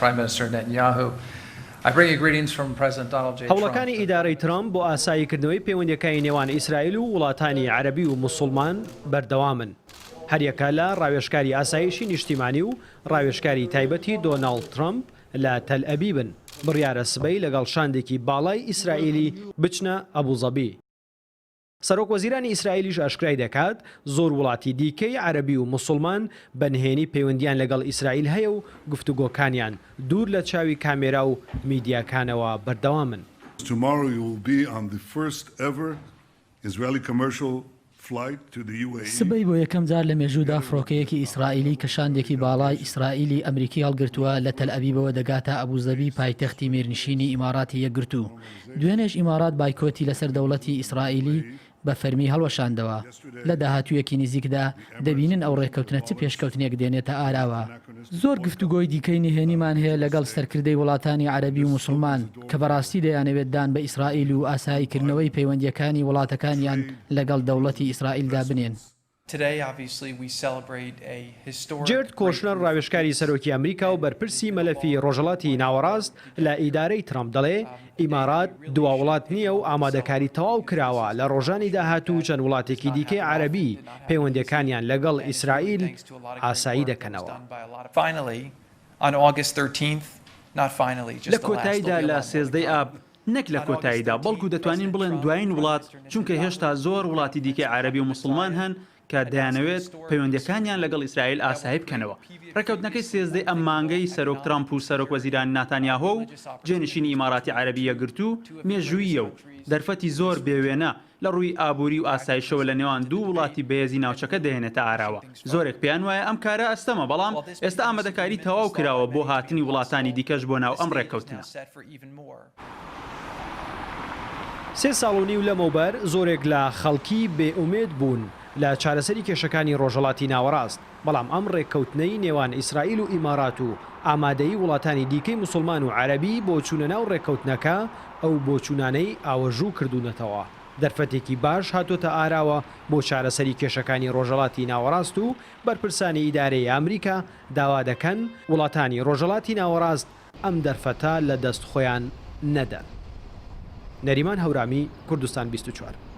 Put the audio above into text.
Prime Minister Netanyahu. I bring you greetings from President Donald J. Trump. هەوڵەکانی ئیدارەی ترەمپ بۆ ئاساییکردنەوەی پەیوەندییەکانی نێوان ئیسرائیل و وڵاتانی عەرەبی و موسوڵمان بەردەوامن. هەریەکە لە ڕاوێژکاری ئاسایشی نیشتیمانی و ڕاوێژکاری تایبەتی دۆناڵد ترەمپ لە تەلئەبیبن، بڕیارە سبەی لەگەڵ شاندێکی باڵای ئیسرائیلی بچنە ئەبوزەبی. سەرۆک وەزیرانی ئیسرائیلیش ئاشکرای دەکات، زۆر وڵاتی دیکەی عەرەبی و موسڵمان بە نهێنی پەیوەندییان لەگەڵ ئیسرائیل هەیە و گفتوگۆکانیان دوور لە چاوی کامێرا و میدیاکانەوە بەردەوامن. Tomorrow you will be on the first ever Israeli commercial flight to the UAE. سبەی بۆ یەکەم جار لە مێژوودا فڕۆکەیەکی ئیسرائیلی کە شاندێکی باڵای ئیسرائیلی ئەمریکی هەڵگرتووە لە تەلئەبیبەوە دەگاتە ئەبوزەبی پایتەختی میرنشینی ئیماراتی یەکگرتوو. دوێنێش ئیمارات بایکۆتی لەسەر دەوڵەتی ئیسرائیلی بە فەرمی هەڵوەشاندەوە. لە داهاتوویەکی نزیکدا دەبینن ئەو ڕێککەوتنە چ پێشکەوتنێک دێنێتە ئاراوە. زۆر گفتوگۆی دیکەی نهێنیمان هەیە لەگەڵ سەرکردەی وڵاتانی عەرەبی و موسڵمان کە بەڕاستی دەیانەوێت دان بە ئیسرائیل و ئاساییکردنەوەی پەیوەندییەکانی وڵاتەکانیان لەگەڵ دەوڵەتی ئیسرائیلدا بنێن. جێرد کۆشنەر ڕاوێژکاری سەرۆکی ئەمریکا و بەرپرسی مەلەفی ڕۆژهەڵاتی ناوەڕاست لە ئیدارەی ترەمپ دەڵێ، ئیمارات دوا وڵات نییە و ئامادەکاری تەواو کراوە لە ڕۆژانی داهاتوو چەند وڵاتێکی دیکەی عەرەبی پەیوەندییەکانیان لەگەڵ ئیسرائیل ئاسایی دەکەنەوە. لە کۆتاییدا لە سێزدەی ئاب، نەک لە کۆتاییدا، بەڵکو دەتوانین بڵێن دوایین وڵات، چونکە هێشتا زۆر وڵاتی دیکەی عەرەبی و موسڵمان هەن کە دەیانەوێت پەیوەندییەکانیان لەگەڵ ئیسرائیل ئاسایی بکەنەوە. ڕێککەوتنەکەی سێزدەی ئەم مانگەی سەرۆک ترەمپ و سەرۆک وەزیران ناتانیاهۆ و جێنشینی ئیماراتی عەرەبی یەکگرتوو مێژووییە و دەرفەتی زۆر بێوێنە لە ڕووی ئابووری و ئاسایشەوە لە نێوان دوو وڵاتی بەهێزی ناوچەکە دەهێنێتە ئاراوە. زۆرێک پێیان وایە ئەم کارە ئەستەمە، بەڵام ئێستا ئامادەکاری تەواو کراوە بۆ هاتنی وڵاتانی دیکەش بۆ ناو ئەم ڕێککەوتنە. سێ ساڵ و نیو لەمەوبەر زۆرێک لە خەڵکی بێ ئومێد بوون لە چارەسەری کێشەکانی ڕۆژهەڵاتی ناوەڕاست، بەڵام ئەم ڕێککەوتنەی نێوان ئیسرائیل و ئیمارات و ئامادەیی وڵاتانی دیکەی موسڵمان و عەرەبی بۆ چوونە ناو ڕێککەوتنەکە ئەو بۆچوونانەی ئاوەژوو کردوونەتەوە دەرفەتێکی باش هاتۆتە ئاراوە بۆ چارەسەری کێشەکانی ڕۆژهەڵاتی ناوەڕاست و بەرپرسانی ئیدارەی ئەمریکا داوا دەکەن وڵاتانی ڕۆژهەڵاتی ناوەڕاست ئەم دەرفەتە لە دەست خۆیان نەدەن. نەریمان هەورامی، کوردستان 24.